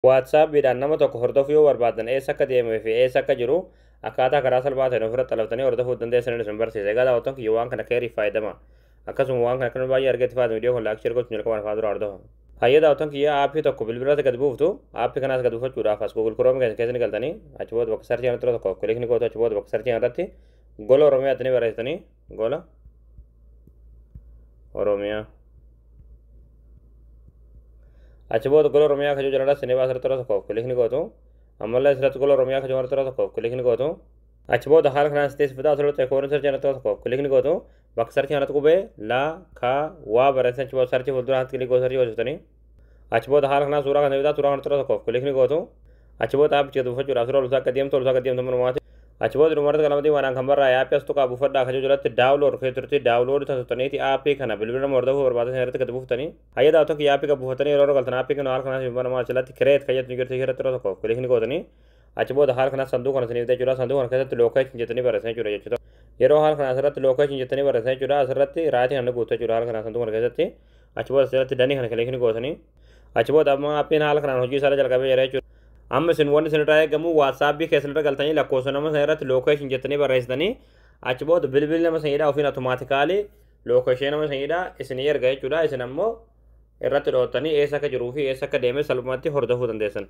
WhatsAppiidhaan nama tokko hordofuu yoo barbaadan, eessa akka deemee fi eessa akka jiru akkaataa karaa salphaa ta'een ofirratti xalaftanii hordofuu dandeessan isin barsiisa. Egaa daawwattoon kiyya, waan kana keeriif fayyadama. Akkasuma waan kana akka baay'ee argetti fayyadamu, viidiyoo kun like, share gochuun jalqaban afaan dura hordofa. Hayyee daawwattoon kiyya, aappii tokko bilbilatti gad buuftu. Aappii kanaas gad buufachuudhaaf as Google Chrome keessa ni galtanii, achi booda bakka search kanatti tokko click ni gootu. Achi booda bakka search irratti Gola Oromiyaa jettanii barreessitanii, Gola Oromiyaa. Achi booda Gola Oromiyaa kajuu jalatti sinii baasirratti tokko click ni gootu. Ammallee asirratti Gola Oromiyaa kajuu irratti tokko click ni gootu. Achi booda haala kanaan sitti fidaa, asirratti koodin search irratti tokko click ni gootu. Bakka search kanatti qubee la ka waa barreessan, achi booda search fuulduraatti click gootu, search gootanii. Achi booda haala kanaan suuraa kana fidaa, suuraa kanatti tokko click ni gootu. Achi booda aappicha buufachuudhaaf suuraa olsaa akka deemtu, olsaa akka deemtu manumaati. Achi booda dhumarratti qalamatii waan kan barraa'e aappii as tuqaa buufadhaa kajuu jalatti download kee turti, download taasifamaniiti aappii kana bilbila nama hordofuu barbaadan irratti gad buuftanii. Hayya daawwattoon kiyya, aappii gad buufatanii yeroo galtan, aappii kana haala kanaas banamaa jalatti create kayyatu jirti, irratti yeroo tokko click ni gootanii. Achi booda haala kanaas sanduuqa kana isiniif jechuudha. Sanduuqa kana keessatti location jettanii barreessan jechuudha jechuudha. Yeroo haala kana asirratti location jettanii barreessan jechuudha. Asirratti right kana guutuu jechuudha haala kana sanduuqa kana keessatti. Achi booda asirratti done kana click ni gootanii. Achi booda amma aappiin haala kanaan hojii isaa jalqabee jira jechuudha. Amma isin wanni isin irraa eegamu, WhatsAppii keessan irra galtanii lakkoofsa nama sana irratti location jettanii barreessitanii, achi booda bilbilli nama saniidha ofiin automatically location nama saniidha isinii erga jechuudha. Isin ammoo irratti dhootanii eessa akka jiruu fi eessa akka deeme salphumatti hordofuu dandeessan.